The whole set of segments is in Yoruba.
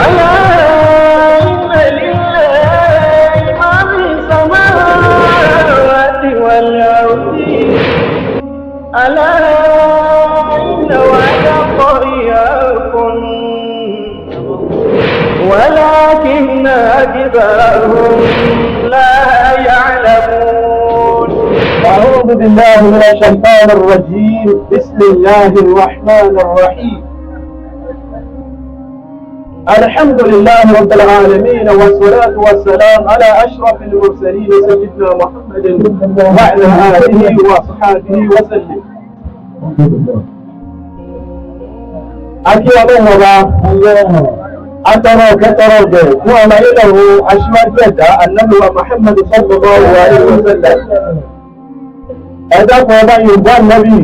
ألا إن لله ما في السماوات والأرض ألا إن وعد الله حق ولكن أكثرهم لا يعلمون. أعوذ بالله من الشيطان الرجيم. بسم الله الرحمن الرحيم. الحمد لله رب العالمين، والصلاة والسلام على أشرف المرسلين سيدنا محمد وعلى آله وصحبه وسلم. Akí Ọlọ́run Ọba, atọrọ kẹtọrọ ọgbẹ fún ọmọ ilẹ̀ aṣíwájú ẹ̀dá Ànábì wa Muhammad sallallahu alaihi wa sallam. Ẹ̀dá kan ọba Yorùbá Nàbì.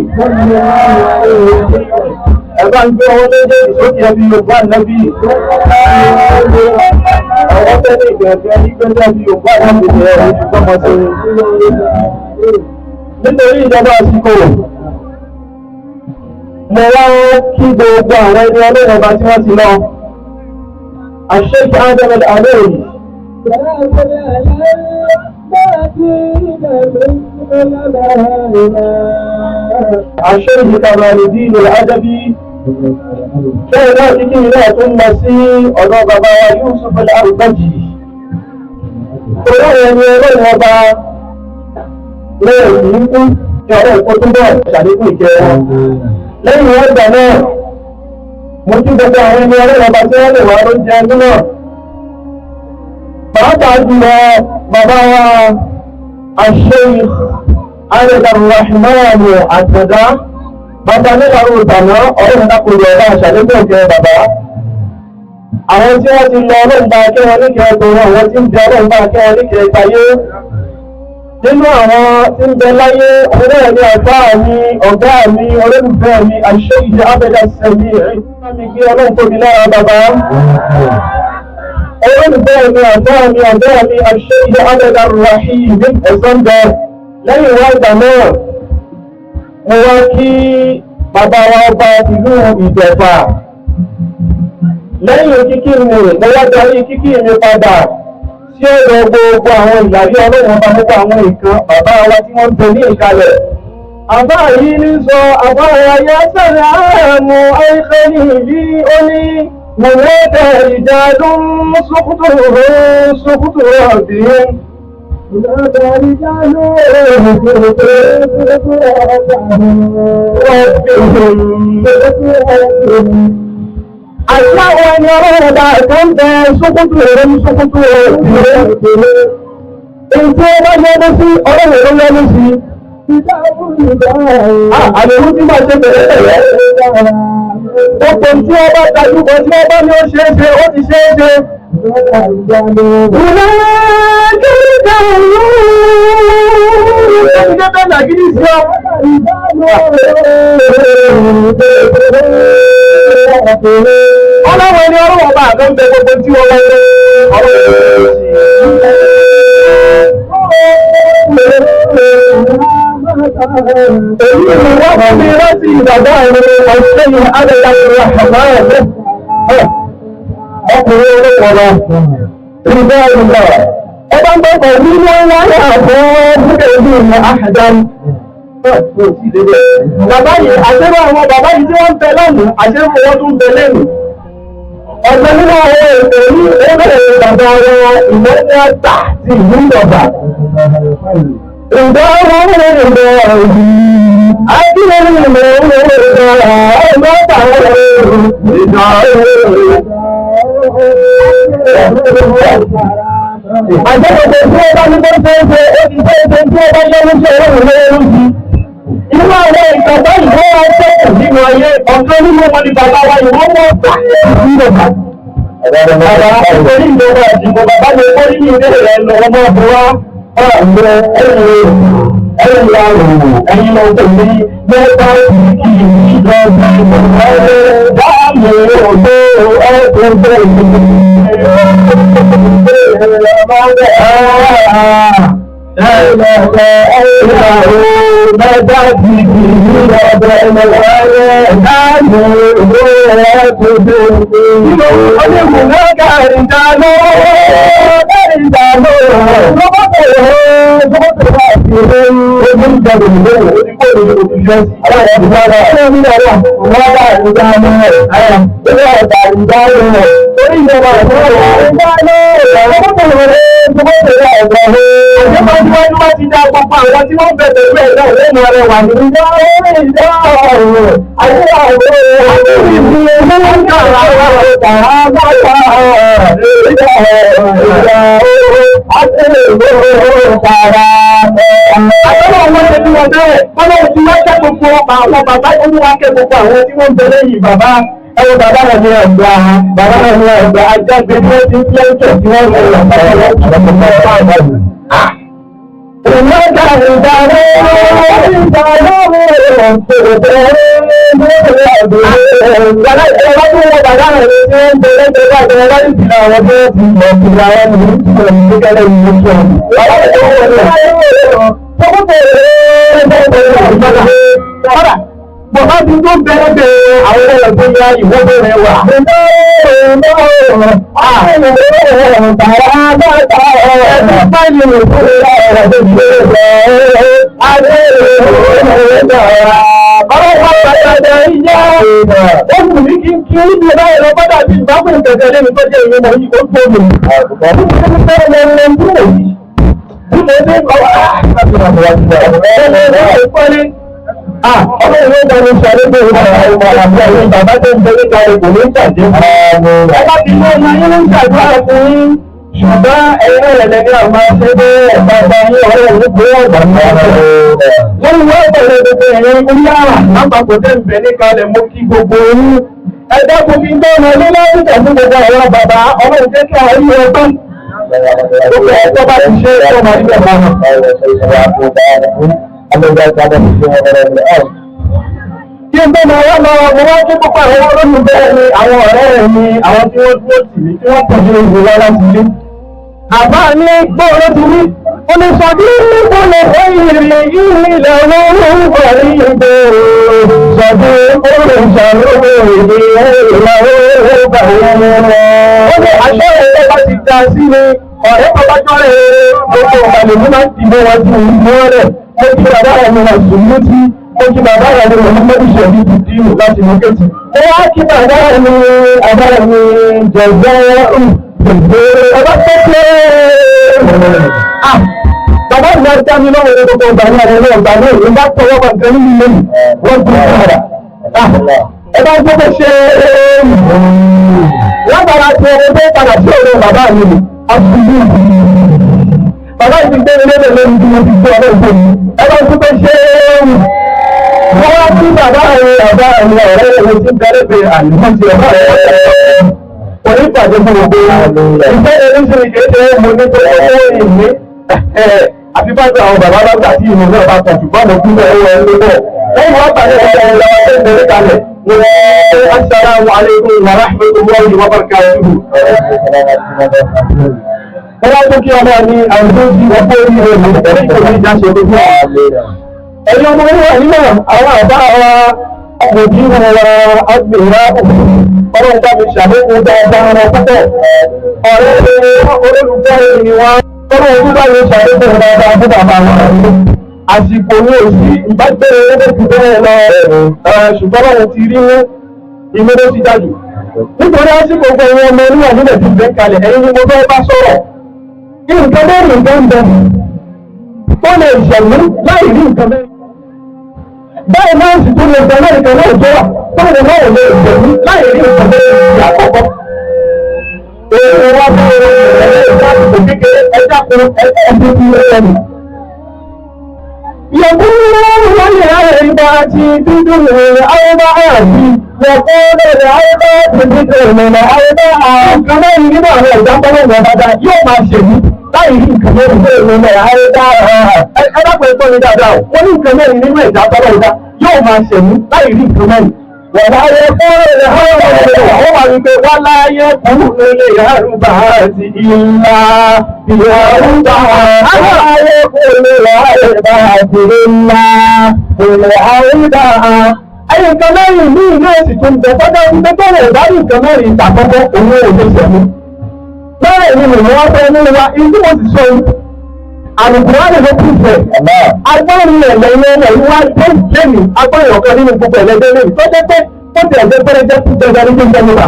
Ẹ̀bá ń gbé ọwọ́ méjèèjì sókè ẹbí Yorùbá Nàbì. Ọwọ́ tẹ́lẹ̀ ìgbẹ̀fẹ́ ní gbẹ́gbẹ́ bí Yorùbá Nàbì ní ẹ̀rọ ìgbọ́mọ sí. Nítorí ìjọba àsìkò, mo wá kí gbogbo àwọn ẹni Ọlọ́run Ọba tí wọ́n ti lọ. Sheikh Adam Al-Alori. Sheikh Kamaluddin Al-Adabi. Bẹ́ẹ̀ náà kíkí náà tún lọ sí ọ̀dọ̀ bàbá wa Yusuf Al-Arbaji. Torí ẹni Ọlọ́run Ọba lẹ́yìn kì í kú kí Ọlọ́run kó túbọ̀ ṣàlékún ìkẹ́ wọn. Lẹ́yìn wọ́n gbà náà, mo kí gbogbo àwọn ẹni Ọlọ́run Ọba tí wọ́n lè wá ló jẹ ẹni náà. Pàápàá jùlọ bàbá wa Sheikh Abdulrahman Àtàdá, bàbá nígbàrú ìtàná, Ọlọ́run dákòrò ọba àṣàlékún ìkẹ́ bàbá. Àwọn tí wọ́n ti lọ, Ọlọ́run bá kẹ́ wọn níkẹ́ ọkùnrin, àwọn tí ń bẹ, Ọlọ́run bá kẹ́ wọn níkẹ́ ìtayé. Nínú àwọn tí ń bẹ láyé, òun náà ní ọ̀gá mi, ọ̀gá mi, olólùfẹ́ mi, Sheikh Abdul Sami, mi gbé Ọlọ́run tóbi lára bàbá. Olólùfẹ́ mi, ọ̀gá mi, ọ̀gá mi, Sheikh Abdulrahim ẹ̀sán bẹ. Lẹ́yìn wá ìgbà náà, mo wá kí bàbá wa ọba ìlú Ìjẹ̀fà. Lẹ́yìn kíkí mi, mo wá darí kíkí mi padà sí ọ̀dọ̀ gbogbo àwọn ìyàrí Ọlọ́run Ọba, gbogbo àwọn ìkan bàbá wa tí wọ́n ń bẹ ní ìkàlẹ̀. Àbá yìí ní sọ àbá wa yá sẹ́rẹ̀ àmú àìkẹ́ni bí ó ní mọ̀lẹ́kẹ̀ ìjà ló ń sókútù sókútù ọ̀bí. Ìlànà ìjà ló ń sókútù ọ̀bí. Àti àwọn ẹni Ọlọ́run Ọba tó ń bẹ sókútù èrè ní sókútù èrè. Èyí tí wọ́n bá yọ́nú sí, Ọlọ́run ló yọ́nú sí. Àlèrú tí máa ṣe pẹ̀lẹ́pẹ̀lẹ́. Gbogbo tí wọ́n bá dájú kọ, tí wọ́n bá ní ó ṣeé ṣe, ó ti ṣeé ṣe. Ìlà kíkà yóò ti jẹ́ bẹ́ẹ̀ nàgídí sí ọ. Ọlọ́run ẹni Ọlọ́run Ọba àgbẹ̀ ń bẹ gbogbo tí wọ́n wáyé. Èyí ni wọ́n fún mi láti ìdàgbà ẹni ọ̀sẹ̀ yìí Adéyàwó Rahman. Ọkùnrin olókọ̀ọ́lọ́, ìgbà ìgbà. Ọba ń bọ̀kọ̀ nínú wáyà fún búkẹ́ ìlú àhàdán. Bàbá yìí, àṣírò àwọn bàbá yìí tí wọ́n ń bẹ lánàá, àṣírò wọn tún bẹ lẹ́nu. Ọ̀sẹ̀ nínú àwọn ètò yìí, ó bẹ̀rẹ̀ bàbá wọn ìmọ̀lẹ́ àgbà ti ìlú Ìjọba. Ìgbà wọn ń rìn ìgbà ìlú ìgbà ìgbà Àjẹ́gbẹ̀gbẹ̀ tí ó bá ní tó ṣe é ṣe, ó ti ṣe é ṣe, tí ó bá yọ́nú sí, Ọlọ́run ló yọ́nú sí. Inú àwọn ìkàtà ìwọ́n wá sẹ́kù nínú ayé, ọ̀kan nínú wọn ni bàbá wa ìwọ́n wọ́n gbà nínú ọ̀gá. Bàbá nítorí ìjọba àdìgbò bàbá mi kó nínú ilé rẹ̀ lọ ọmọ ọ̀bọ̀ wa. Ọ̀rọ̀ ẹ̀yìn ẹ̀yìn ẹ̀yìn lọ tẹ̀lé mẹ́ta kì í lọ sí ọ̀rẹ́ dáàmú òdo ẹ̀kún Àwọn bàbá olúwa kẹ́ gbogbo àwọn tí wọ́n ń bẹ lẹ́yìn bàbá ẹwọ bàbá rẹ̀ ní ọ̀gbà bàbá rẹ̀ ní ọ̀gbà ajágbe tí wọ́n ti ń lẹ́ńtẹ̀ tí wọ́n ń lọ Bọ̀bá ti tó bẹ̀rẹ̀ bẹ̀rẹ̀ àwọn ọ̀rọ̀ tó yá ìwọ́n bẹ̀rẹ̀ wà. Ọlọ́run ló dáni ṣàlébò àwọn bàbá tó ń bẹ níta kò ní tàjé. Ẹ bá ti ní ọmọ yín ń ṣàdúrà fún yín. Ṣùgbọ́n ẹ̀yin náà lẹ́ni àwọn máa ṣe bẹ́ẹ̀ bàbá yín ọ̀rẹ́ ìlú pé ọ̀gbà ń bá wọn. Lẹ́yìn wọ́n bẹ̀rẹ̀ gbogbo ẹ̀yin oníyàrá lápapọ̀ tẹ́ ń bẹ níkalẹ̀ mo kí gbogbo yín. Ẹ dákun kí n tó ọmọ ilé lásìkò fún gbogbo àwọn bàbá ọlọ́run jẹ́ kí àwọn yìí ọgbọ́n. Gbogbo ẹ̀ tó bá ti ṣe é tó máa ń bẹ̀ máa. Kí n tó máa wá lọ, mo wá kí púpọ̀ àwọn olólùfẹ́ mi, àwọn ọ̀rẹ́ mi, àwọn tí wọ́n dúró tì mí, tí wọ́n tẹ̀lé ìwé wá láti ilé. Àbá ní gbọ́ọ̀rọ̀ ti rí, ó ní sọ bí kò lè fẹ́ ìrìn ìrìnlẹ̀ olórúkọ ìgbò. Sọ̀dí olùsọ̀rọ̀ ìrìnlẹ̀ olórúkọ ìgbò. Ó ní àṣẹ ìrẹ́ bá ti dá sí ni, ọ̀rẹ́ bàbá jọ́rẹ̀ gbogbo ìgbàlè mú máa ń dìbò wọn ju ìlú rẹ̀. Mo kí bàbá rẹ̀ mi wà sùn létí, mo kí bàbá rẹ̀ mi Muhammadu Ṣẹ̀bí Bùdíìmù láti Mọ́kẹ́tì. Mo wá kí bàbá rẹ̀ mi bàbá rẹ̀ mi Jẹ̀gbẹ́ ọba tó pé bàbá mi dá mi lọ́wọ́ gbogbo ọgbà ní àwọn ọgbà náà ìlú bá tọwọ́ bá nǹkan nínú ilé mi wọ́n tún padà. Ẹ bá gbọ́dọ̀ ṣe látara tí ọmọ tó padà sí ọ̀rọ̀ bàbá mi ni àṣùbù. Bàbá yìí ti gbé mi lébè lórí bí mo ti gbé ọ̀rọ̀ ìgbé mi. Ẹ bá gbọ́dọ̀ ṣe wọ́n wá sí bàbá mi ọ̀gá mi ọ̀rẹ́ mi ti bẹ̀rẹ̀ pé àlùmọ́ ti ọ̀gá rẹ̀ kò ní pàdé fún gbogbo ìfẹ́ ẹni ṣe ìkéde mo ní tó owó ìní àfi bá gba àwọn bàbá bá gbà tí ìmọ̀ náà bá pọ̀ ṣùgbọ́n mo kú bẹ́ẹ̀ wọ́n ló bọ̀ lẹ́yìn wọ́n pàdé ọ̀gá ẹ̀ lọ́wọ́ tó ń bẹ̀rẹ̀ kalẹ̀ ní assalamu alaikum wa rahmatullahi wa barakatuhu. Wọ́n wá tó kí ọmọ ní àwọn tó ti ọkọ̀ oríire mi ní kò ní ìjà ṣe gbogbo. Ẹ̀yin ọmọ oníwà nínú àwọn àbá wa òbí wọn agbèrè ọlọ́run bá mi ṣàlékún dáadáa wọn púpọ̀. Ọ̀rẹ́ mi olólùfẹ́ mi ni wọ́n ọlọ́run bá mi ṣàlékún dáadáa fún bàbá wọn. Àsìkò ní òsì ìbágbére owó ti bẹ́ẹ̀ lọ ṣùgbọ́n ọlọ́run ti rí mú ìmú ló ti dájú. Nítorí àsìkò gbogbo ẹ̀yin ọmọ oníwà nílẹ̀ ti bẹ́ kalẹ̀ ẹ̀yin ni mo fẹ́ bá sọ̀rọ̀. Nǹkan mẹ́rin nǹkan ń bẹ tó lè ṣẹ̀mú láì rí nǹkan mẹ́rin. Báyìí náà sì tún lè bẹ̀rẹ̀ nǹkan náà tó wà tó lè náà lè ṣẹ̀mú láì rí nǹkan mẹ́rin ní àkọ́kọ́. Èrò wa fún ẹ̀rọ ìdáàbò kékeré ẹja kun ẹbí tí ó lẹ́nu. Yẹ̀kú wọ́n lè rẹ̀ àríbá ti dídùn àríbá àti yẹ̀kúnú àríbá ti dídùn àríbá. Nǹkan mẹ́rin nínú àwọn ẹ̀dá tọ́lọ́ wọn bá dá yóò máa ṣèlú láì rí nǹkan mẹ́rin nínú àríbá. Ẹ dákun, ẹ gbọ́ mi dáadáa o. Wọ́n ní nǹkan mẹ́rin nínú ẹ̀dá tọ́lọ́ wọn dá yóò máa ṣèlú láì rí nǹkan mẹ́rin. Wọ̀lá yẹ kúrò lè wọ́n wà wípé wọ́n láyé kúrò lè àrùbá àti ìlà ìyàrúbá. Láyé kúrò lè àrùbá àti ìlà ìyàrúbá. Ẹyìn nǹkan mẹ́rin ní ilé èsì tó ń bẹ tọ́jọ́ ń bẹ tọ́rọ̀ ìbá ní nǹkan mẹ́rin ìtàkọ́kọ́ òun ò lè ṣẹ̀mú. Bẹ́ẹ̀ ni mò ń wá fẹ́ nínú wa, ìdí mo sì sọ yìí. Àlùkùránì ló kún fẹ̀. Agbọ́nrin ẹ̀lẹ́yìn ẹ̀lẹ́ wá dé lẹ́nu agbọ́nrin ọ̀kan nínú gbogbo ẹ̀lẹ́dẹ́ lẹ́nu tó jẹ́ pé ó ti ẹ̀jẹ̀ pẹ́rẹ́jẹ́ kú dandan ní jíjẹ́ nípa.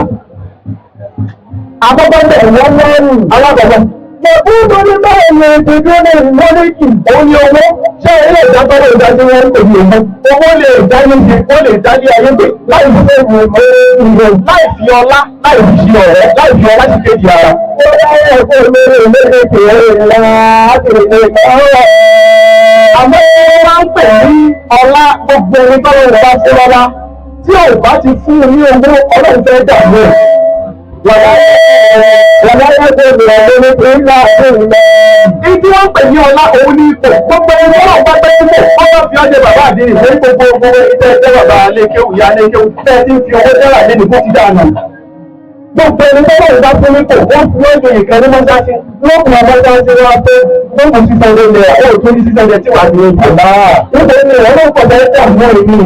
Àkọ́kọ́ bẹ̀ wọ́n lọ́rùn alákọ̀ọ́kọ́. Yẹ̀kúnú ní báyìí ní ìdúró ní ìmọ̀lẹ́kì. Òun ni owó. Ṣé ilé ìdájọ́ ìdájọ́ wọn ń pè ní owó? Owó lè dá ní ṣe, ó lè dá ní ayé pé láì fi ìwé láì fi ọlá, láì fi ṣe ọ̀rẹ́, láì fi ọlá sí kejì ara. Ó yẹ kó lórí ìmọ̀lẹ́kì àmọ́ wọ́n máa ń pè ní ọlá. Gbogbo ẹni tọ́lọ́ rẹ̀ bá fún lọ́lá tí ò bá ti fún un ní owó, Ọlọ́run fẹ́ dààmú ẹ̀. Wàlá wàlá ẹgbẹ́ ìrọ̀lẹ́ ní ìlà ìlẹ̀. Ìdí wọ́n pè ní ọlá òun ní ipò. Gbogbo ẹni ọlọ́run bá gbé sípò, wọ́n bá fi ọjọ́ bàbá àdínì lórí gbogbo gbogbo ìtẹ́ ẹgbẹ́ bàbá alékéwù ìyá alékéwù tẹ́ ti ń fi owó dẹ́rà lẹ́nu bó ti dáa nù. Gbogbo ẹni tọ́lọ́run bá fún nípò, wọ́n fi ọjọ́ ìkan ní mọ́sáàsì lókùn ọmọsáàsì wọn pé lókùn 600 naira, ó tó ní 600 tí wà ní ojú. Nítorí ọlọ́run pọ̀ bẹ́ẹ̀ dà mọ́ èmi.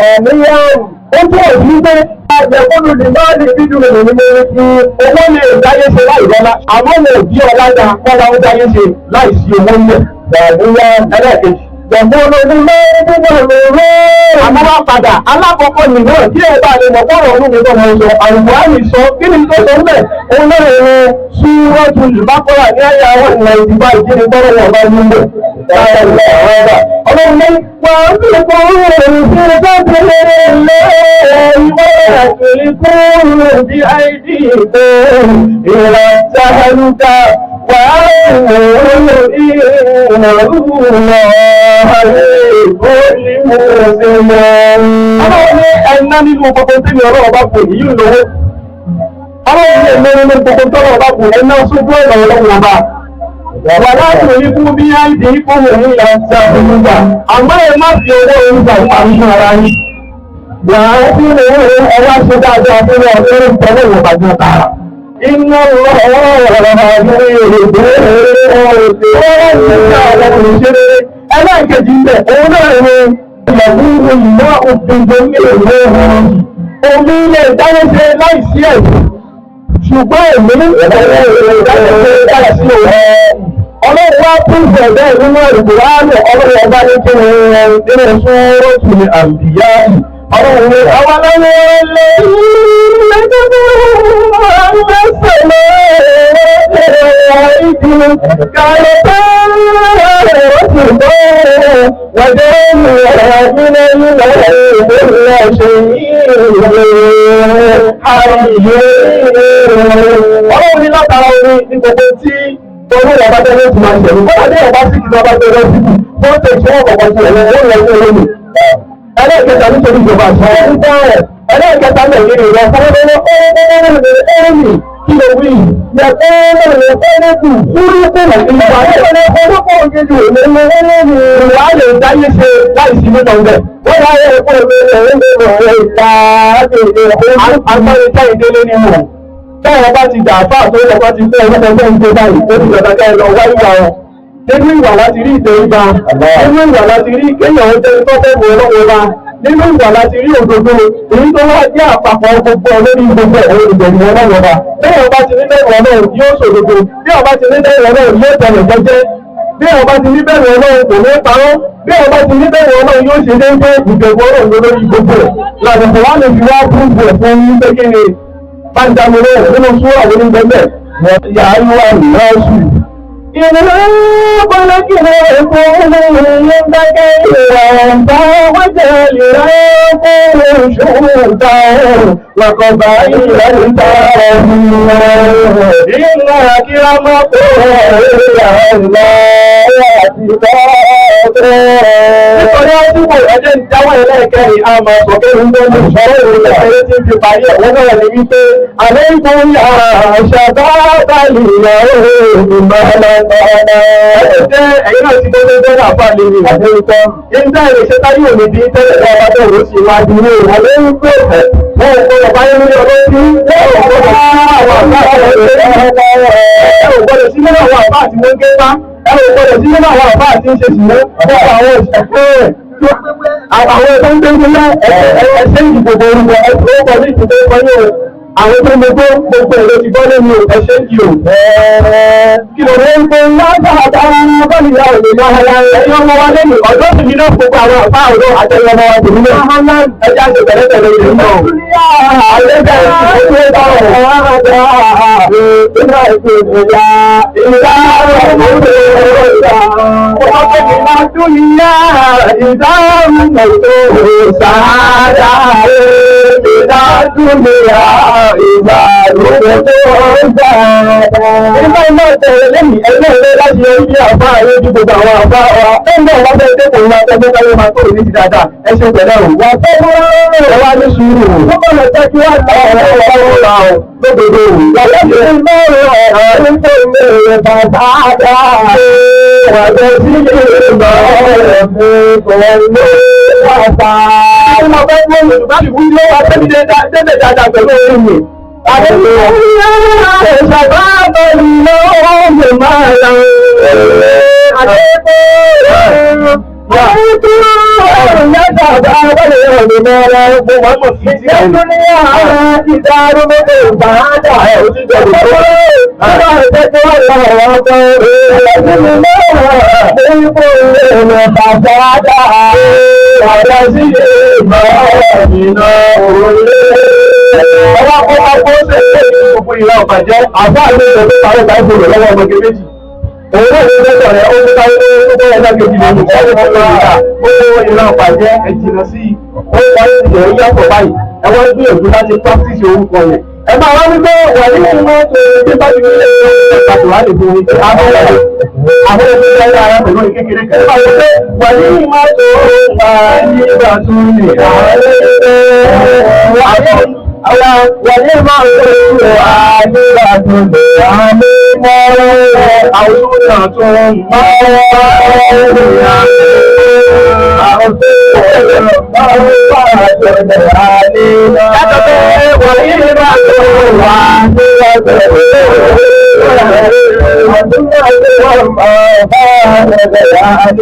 Ẹ̀mí yá ó túbọ̀ sí pé àjẹkọ́lù ní bá ní bídùn rẹ̀ ní mo rí owó lè dáyé ṣe láì lọ́lá, àmọ́ wọn ò bí ọlá dá kọ́lá ó dáyé ṣe láì sí owó ńlẹ̀. Gbàdúrà ẹlẹ́ẹ̀kejì. Yẹ̀kúnú ní bá ní bídùn rẹ̀. Àmọ́ wá padà alákọ̀ọ́kọ́ nìyẹn kí ẹ bá lè mọ̀ bọ́ọ̀rọ̀ ọdún mi tó mọ̀ sọ àlùkùránì sọ kí ni tó sọ ńbẹ̀ òun náà ní Súratul Baqara ní àyà 195. Kí ni tọ́rọ̀ wọn bá ní bẹ̀? Ọlọ́run ní wà á fi kún òfin tó bí àìdí ìkún ìlà tàhálùkà wà á wò ó ìrìnàrúnà Ọlọ́run ní ẹ̀ná nínú gbogbo tí mi ọlọ́run bá kò ní yìí lówó. Ọlọ́run ní ẹ̀ná nínú gbogbo tí ọlọ́run bá kò ẹ̀ná sójú ọ̀nà ọlọ́run ọba. Wà láti rí fún bí àìdí kó wò ní ìlànà ìgbà. Àmọ́ ẹ má fi owó orúkọ ìparí fún ara yín. Wà á sí owó ẹwà ṣe dáadáa fún ọ lórí ìtọ́lẹ̀ ìwọ̀n bàjẹ́ tààrà. Iná lọ́wọ́ ẹlẹ́ẹ̀kejì ń bẹ̀ òun náà ni ìyàwó ìmọ̀ òfin ní ìlú omi ilé ìdáyéṣe láìsí ẹ̀sìn, ṣùgbọ́n èmi ìdáyéṣe láìsí òun. Ọlọ́run wá tún bẹ̀rẹ̀ nínú ìkùránì. Ọlọ́run ọba ní kí ni nínú Suratul Anbiya. Ọlọ́run ní àwọn aláwọ̀ وجعلنا من الماء كل شيء حي. Ọlọ́run ní látara omi ní gbogbo tí olúwa bá tẹ́lẹ̀ tí máa ń ṣẹ̀lú. Bọ́lá ní ọba sí kìlọ̀ bá tẹ́lẹ̀ sí kù tó ń tẹ̀ tí wọ́n kọ̀ọ̀kan sí ẹ̀rọ ó lọ sí olómi. Ẹlẹ́ẹ̀kẹta nítorí ìjọba àṣà ẹlẹ́ẹ̀kẹta lè ní ìrọ̀ fọwọ́lọ́wọ́ kí ló wí? Yẹ̀kọ́ kúrúkú ìwà kúrúkú gidi ìwà lè dáyé ṣe láìsí nínú ọ̀gbẹ̀. Wọ́n yà yẹ kó agbára ká ìdílé nínú. Táwọn bá ti dà fáà tó lọ́kọ́ ti fẹ́ ọlọ́pàá tó ń gbé báyìí, ó ti dàgbà ká ẹ lọ wá ìwà wọn. Nínú ìwà láti rí ìtẹríba, nínú ìwà láti rí kéèyàn ó jẹ́ tó fẹ́ wọ ọlọ́wọ́ bá, nínú ìwà láti rí òdodo, èyí tó wá jẹ́ àpapọ̀ gbogbo lórí gbogbo ẹ̀rọ ìbẹ̀rù ọlọ́wọ́ bá. Bẹ́ẹ̀ ọba ti ní bẹ̀rù Ọlọ́run yóò ṣòdodo, bí ọba ti ní bẹ̀rù Ọlọ́run yóò tẹ̀lé jẹ́jẹ́, bí ọba ti ní bẹ̀rù Ọlọ́run kò ní parọ́, bí ọba ti ní bẹ̀rù Ọlọ́run yóò ṣe déédéé. Ìbẹ̀rù Ọlọ́run lórí gbogbo ẹ̀. Làbùkù wá lè fi wá púrúfù ẹ̀ fún yín pé kí ni bá ń dámi lóhùn nínú súrà wo ní bẹ́ẹ̀ yà á wà lọ́sù. إِنَّا خَلَقْنَاكُمْ مِنْ ذَكَرٍ وَأُنثَىٰ وَجَعَلْنَاكُمْ شُعُوبًا وَقَبَائِلَ لِتَعَارَفُوا إِنَّ أَكْرَمَكُمْ عِندَ اللَّهِ. Nítorí àdúgbò ẹjẹ́ ń dáwọ́ ẹlẹ́ẹ̀kẹrin a máa sọ pé ń gbọ́dọ̀ sọ̀rọ̀ ìròyìn ẹ̀rẹ́ tí ń fi parí ẹ̀ wọ́n náà ní wípé àlẹ́ ń kún yàrá ṣàbá báyìí ìyàwó ìmọ̀lẹ́mọ̀lẹ́. Ẹ jẹ́ ẹ̀yin náà ti gbọ́dọ̀ gbọ́dọ̀ àfa lè ní àdéhùtọ́. Ìdá ìrèṣẹ́ táyé òní bí tẹ́lẹ̀ lọ́wọ́ bá bẹ̀rù ó sì máa dúró àlẹ́ ń gbé ẹ̀ wọ́n ò gbọ́dọ̀ báyé lórí ọlọ́sí wọ́n ò gbọ́dọ̀ sí àwọn àbá ò gbọ́dọ̀ sí nínú àwọn àbá àti wọ́n gé bá ẹ ò gbọ́dọ̀ sí nínú àwọn àbá àti ń ṣe sì mú ọ̀pọ̀ àwọn òṣìṣẹ́ àwọn ẹ̀tọ́ ń gbé ní ẹsẹ̀ ìdìbò orúkọ orúkọ ní ìdìbò orúkọ ní o àwọn tó ń gbé gbogbo èrò ti gbọ́ lẹ́nu ẹsẹ̀ ìdì o. Kí ló ń gbé látàtà bọ́ọ̀lù ìyá òní náà ẹ̀yin ọmọ wa lẹ́nu ọjọ́ sì ní náà gbogbo àwọn àbá ọ̀dọ́ àtẹ̀yìn ọmọ wa tèmi náà ẹja ṣe pẹ̀lẹ́pẹ̀lẹ́ ìlú náà. Àlejò Nígbà iná tẹ̀lé lẹ́yìn ẹgbẹ́ ilé láti orí bí àbá ayé ju gbogbo àwọn àbá wa. Ẹgbẹ́ wọn bẹ́ẹ̀ dẹ́kun ńlá tẹ́gbẹ́ káyé máa tó ní ti dáadáa. Ẹ ṣe pẹ̀lẹ́ o. Wà á tẹ́ ẹ wá ní sùúrù. Wọ́n bọ̀ lọ jẹ́ kí wọ́n ta ọ̀rọ̀ ọ̀rọ̀ ọ̀rọ̀ o. Lódodo o. Yàrá mi ń bọ̀rọ̀ ọ̀rọ̀ ń tó lè bàbá dá. Wà á bẹ sí ìgbà ọ̀rọ̀ mi kò lè bàbá. Ṣé mo fẹ́ gbọ́ Yorùbá mi wúlò wá tẹ́bi débẹ̀ dáadáa pẹ̀lú orin mi? Ọwọ́ kó wá kó ṣe é ní gbogbo ìlà ọ̀bàjẹ́ àbá àti ìṣòro tó parí ìgbà ìfòrò lọ́wọ́ ọmọge méjì. Òun náà ló lọ́tọ̀ rẹ̀ ó ń sáré tó bọ́ ẹ̀dá kejì lè mú ọwọ́ ọmọ ìlà ó ìlà ọ̀bàjẹ́ ẹ jìnnà sí i. Ó parí ìjẹ́ yàtọ̀ báyìí. Ẹ wá gbìyànjú láti practice orúkọ yẹn. Ẹ máa wá wípé wà ní ìmọ̀ tó ṣe bá ti ní ilé ìpàtó wà lè borí. Àwọn ẹgbẹ́ ìlà ara pẹ̀lú kékeré kan. Ẹ máa wípé wà ní ìmọ̀ tó wà nígbà tó lè àwọn wàlé máa ń lò àdúrà tó lè àmì mọ́ àwọn ọ̀nà tó ń bá wà àwọn tó ń bá wà tó lè àmì. Yàtọ̀ pé wàlé máa ń lò àdúrà tó lè àdúrà tó ń bá wà tó lè àmì.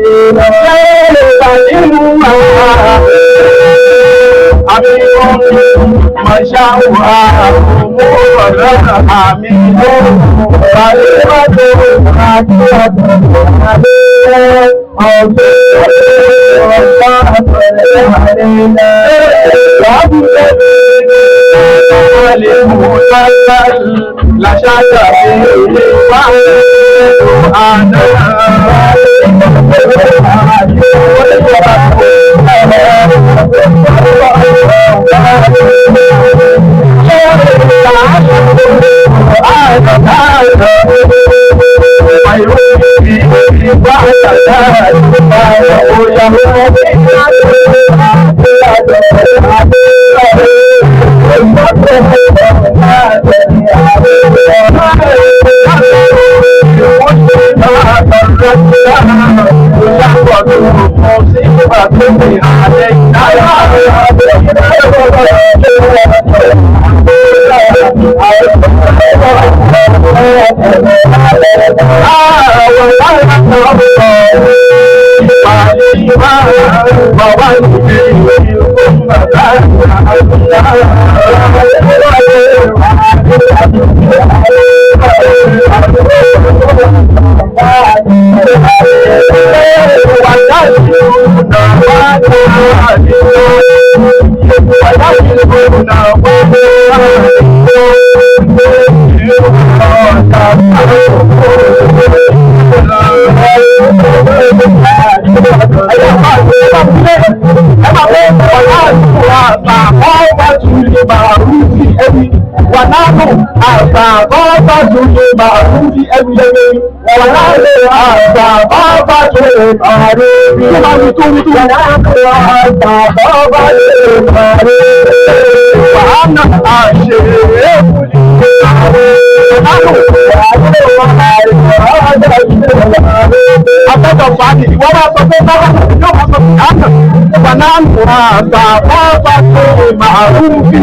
Wà nánú àgbà bọ́ọ̀bà tuntun máa ń fi ẹnu yẹn. Wà nánú àgbà bọ́ọ̀bà tuntun máa ń fi. Tó máa fi tó wí tó. Wà nánú àgbà bọ́ọ̀bà tuntun máa ń fi. Wà á nà àṣèré Àtọ́jọ̀ fàájì, ìwọ́n bá sọ pé báwa yóò máa sọ pé àná banánù àgbà bọ́ọ̀bà tó màrú fi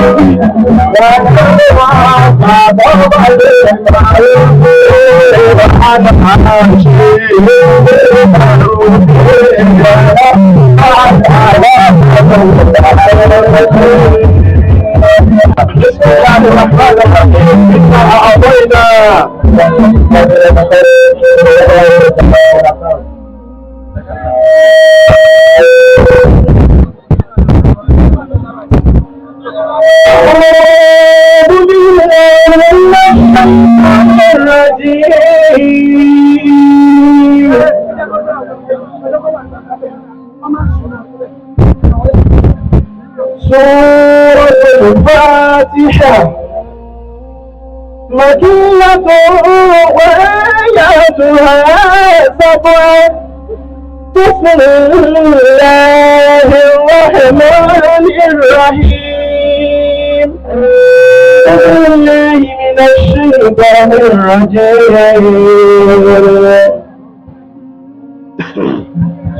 بسم الله الرحمن الرحيم إنا أعطينا. أعوذ بالله من الشيطان الرجيم. سورة الفاتحة مكية وآياتها 7. بسم الله الرحمن الرحيم. أعوذ بالله من الشيطان الرجيم.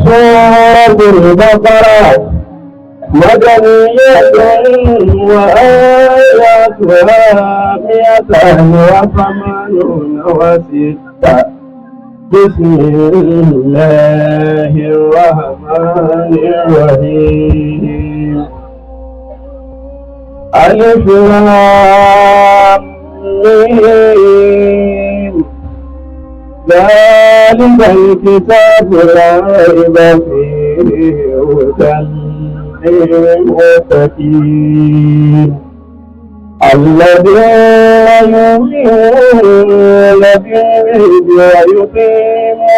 سورة البقرة مدنية وآياتها 286. بسم الله الرحمن الرحيم. ألف لام ميم. ذلك الكتاب لا ريب فيه هدى للمتقين الذين يؤمنون بالغيب ويقيمون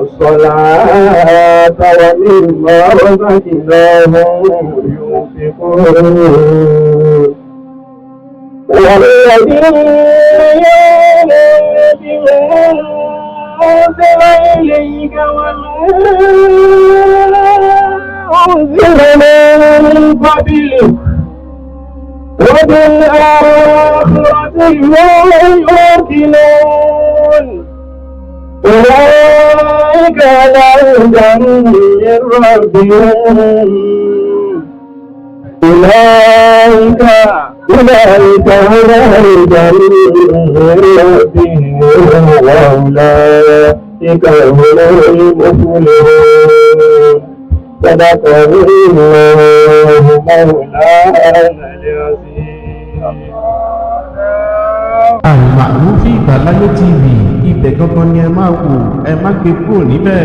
الصلاة ومما رزقناهم ينفقون والذين يؤمنون بما أنزل إليك وما أنزل من قبلك وبالآخرة هم يوقنون أولئك على هدى من ربهم أولئك على هدى من ربهم وأولئك هم المفلحون. صدق الله مولانا العظيم. Àlùmàrúfì Ìgbàláyé TV, ibẹ̀ gangan ni ẹ máa wò, ẹ má gbé kúrò níbẹ̀.